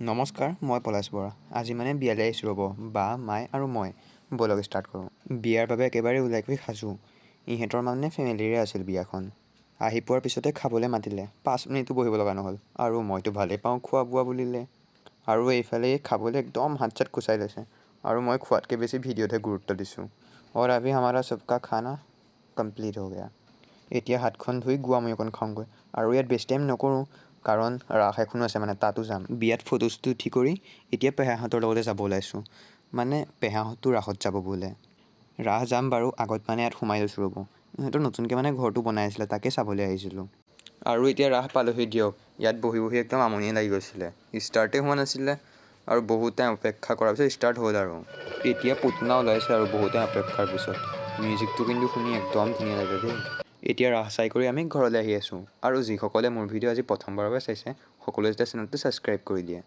নমস্কাৰ, মই পলাশ বৰা। আজি মানে বিয়ালৈ আহিছোঁ ৰ'ব, বা, মাই আৰু মই। ব'লক, ষ্টাৰ্ট কৰোঁ। বিয়াৰ বাবে একেবাৰে ওলাই কৰি সাজু। ইহঁতৰ মানে ফেমিলিৰে আছিল বিয়াখন। আহি পোৱাৰ পিছতে খাবলৈ মাতিলে, 5 মিনিটো বহিব লগা নহ'ল। আৰু মইতো ভালেই পাওঁ খোৱা বোৱা বুলিলে। আৰু এইফালে খাবলৈ একদম হাত চাত কোচাই লৈছে আৰু মই খোৱাতকৈ বেছি ভিডিঅ'তহে গুৰুত্ব দিছোঁ। और अभी हमारा सबका खाना কমপ্লিট हो गया। এতিয়া হাতখন ধুই গোৱামূৰি অকণ খাওঁগৈ আৰু ইয়াত বেছি টাইম নকৰোঁ, কাৰণ ৰাস এখনো আছে, মানে তাতো যাম। বিয়াত ফটো চটো উঠি কৰি এতিয়া পেহাহঁতৰ লগতে যাব ওলাইছোঁ। মানে পেহাহঁতো ৰাসত যাব বোলে। ৰাস যাম বাৰু, আগত মানে ইয়াত সোমাই লৈছোঁ ৰ'ব। ইহঁতৰ নতুনকৈ মানে ঘৰটো বনাই আছিলে, তাকে চাবলৈ আহিছিলোঁ। আৰু এতিয়া ৰাস পালোহি দিয়ক। ইয়াত বহি বহি একদম আমনিয়ে লাগি গৈছিলে। ষ্টাৰ্টেই হোৱা নাছিলে আৰু বহুত টাইম অপেক্ষা কৰাৰ পিছত ষ্টাৰ্ট হ'ল আৰু এতিয়া পুতনা ওলাইছে। আৰু বহুত টাইম অপেক্ষাৰ পিছত মিউজিকটো কিন্তু শুনি একদম ধুনীয়া লাগে দেই। এতিয়া ৰাস চাই কৰি আমি ঘৰলৈ আহি আছোঁ। আৰু যিসকলে মোৰ ভিডিঅ' আজি প্ৰথমবাৰৰ বাবে চাইছে, সকলোৱে যাতে চেনেলটো ছাবস্ক্ৰাইব কৰি দিয়ে।